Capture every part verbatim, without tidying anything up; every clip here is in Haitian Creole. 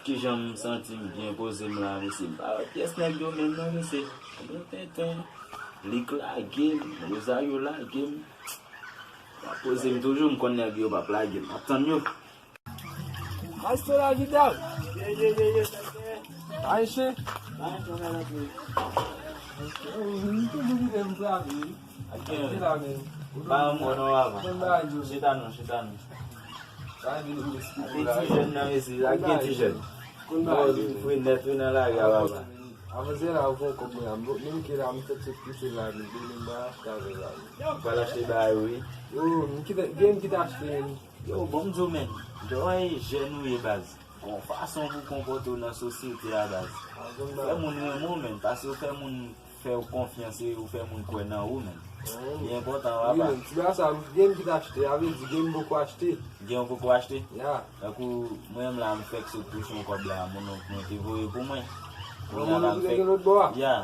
Kijan m santi m byen poze m la, mesye? M pa wè pyès nèg yo menm non, mesye. Yo tenten. Lik lage m, Rosario lage m. M ap poze m toujou, m konn nèg yo p ap lage m. M ap tann yo. Maestro Lavidal. Ye, ye, ye, ye, tenten. Ayisyen. Ayisyen, mwen antre. M toujou vide m frape. Ak gen la men. Ba yon mò non, papa. Chita non, chita non. Sa vin ou eksplike la. Ti jèn nan, mesye, ak gen ti jèn. Konn bagay yo. Fre nèt, wi, nan lari a, papa. Avanse la, ou fè yon kòb mwen la. Menm ke la, m fèk sot touche la, men demen m pral achte avè la. Ou pral achte bagay, wi. Yo, m kite, gen m kite achte, men. Yo, bon, m di w, men. Jan w jèn ou ye, baz. Gon fason pou w konpòte w nan sosyete a, baz. Fè moun renmen w, men. Paske w fè moun fè w konfyans e ou fè moun kwè nan ou, men. Li enpòtan, papa. Wi, men, ti bagay sa, gen m ki t achte, sa vle di gen m poko achte. Gen w poko achte? Ya. Tankou mwen menm la, m fèk sot touche yon kòb la, mononk mwen te voye pou mwen. Kounye a la, m fèk, ya,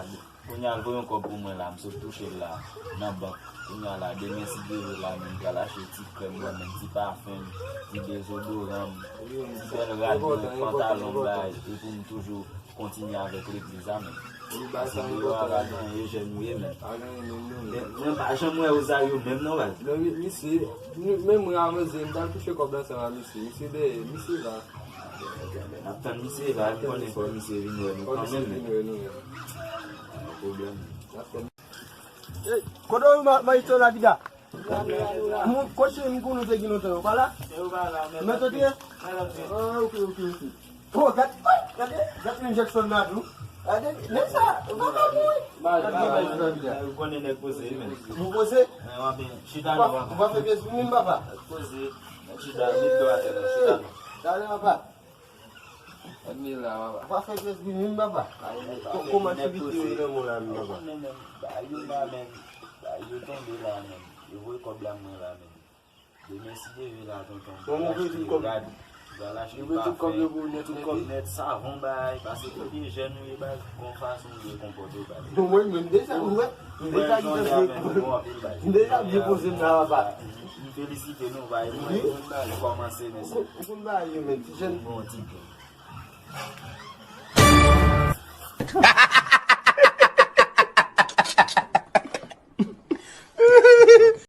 kounye a l voye yon kòb pou mwen la, m sot touche l la, nan bank. Kounye a la, demen si Dye vle la, men m pral achte ti krèm mwen menm, ti pafen m, ti dezodoran m, ti bèl rad mwen, pantalon m bay, e pou m toujou kontinye avèk legliz la, men. Wi, bagay sa enpòtan. Paske yo a gade yon jèn ou ye, men. Pa gen anyen menm non. Men, mwen pa janm wè Rosario menm non, baz. Men mi-, misye, menm mwen avanse, m t al touche kòb la ansanm a misye. Misye dèyè, misye la. N ap tann misye la, nou konnen fò misye vin wè nou kanmenm, men. Fò misye vin wè nou, men. Pa gen pwoblèm. N ap tann. Ey, kote w ye, ma-, Maestro Lavida? Moun kote m konnen te gen lontan yo pa la? Yo pa la, men. Mèt yo te ye? Ah, ok, ok, ok. Oh, gad, gad, gad, gad Jackson la tou. Gade, men sa, ou pa ka mouri. Gad, gad, gad, gad. Ou konnen nèg poze, men. Ou poze? Men, w ap chita non, papa. Ou pa fè pyès pou moun, papa. Poze. Chita, met do atè, non, chita non. Gade, papa. Gad men la, papa. Ou pa fè pyès pou moun, papa. Kòman aktivite yo nan mò la, men, papa? Ba yo la, men. Ba yo tonbe la, men. Yo voye kòb la mwen la, men. Demen si Dye vle la, tonton. Bon, mwen vle tout kòb. Pral achte pafen, tout kòb nèt, savon bay, paske tout jèn ou ye, baz, gon fason ou dwe konpòte w, baz. Bon, mwen menm deja, ou wè, m deja gen tèt, m deja byen poze m la, papa. M felisite nou, bay, mwen, mwen, bay, kòmanse, mesye. Ou konn bagay yo, men, ti jèn. Bon, ti jèn.